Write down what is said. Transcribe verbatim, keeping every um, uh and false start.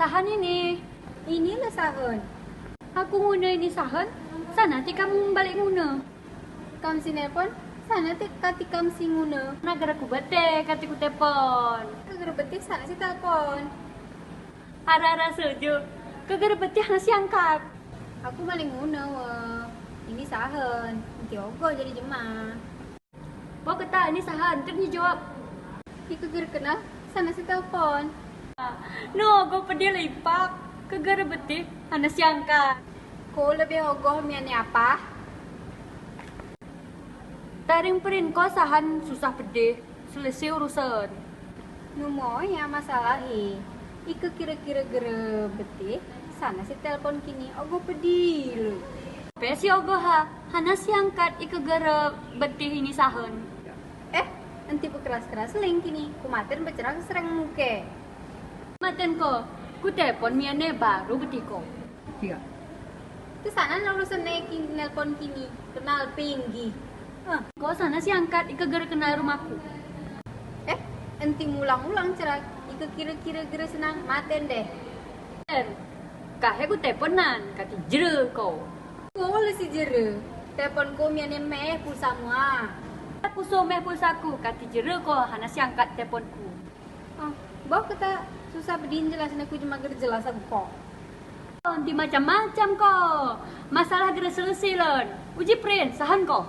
Sahan ini. Ini le sahan. Aku nguna ini sahan, sana ti kamu mbalé nguna. Kam si nelpon, sana ti kati kam si nguna. Gagara ku betih kati ku tepon. Gagara betih sana si telpon. Ara-ara saja. Gagara betih hana si angkat. Aku male nguna wa. Ini sahan. Enti ogoh jadi jema. Bo keta ini sahan, terus jawab. Ika gagara kenal, sana si telpon. No, ogoh pedih lah ipak. Gagara betih, hana si angkat. Ko lebih ogoh miane apa? Taring perin ko sahan susah pedih, selesai urusan. Nu mo ya masalah i. Ika kira-kira gagara betih, sana si telpon kini, ogoh pedih lu. Pe si ogoh ha, hana si angkat ika gagara betih ini sahan. Eh, enti bekeras-keras ling kini, ku maten becerak serang muke. Maten ko, ku tepon miane baru betih ko. Tiga. Te sana na urusan ne kini nelpon kini, kenal pinggi. Ko sana si angkat ika gagara kenal rumaku. Eh, enti mulang-ulang cerak, ika kira-kira gagara senang maten deh. Er, kahe ku tepon nan, kati jera ko. Ko le si jera, tepon ko miane meh pulsa mu a. Aku so meh pulsaku, kati jera ko, hana si angkat teponku. Ah, bo keta susah pedih jelasne ku jema gagara jelas aku ko. Oh, enti macam-macam ko. Masalah gagara selesai lon. Uji perin, sahan ko.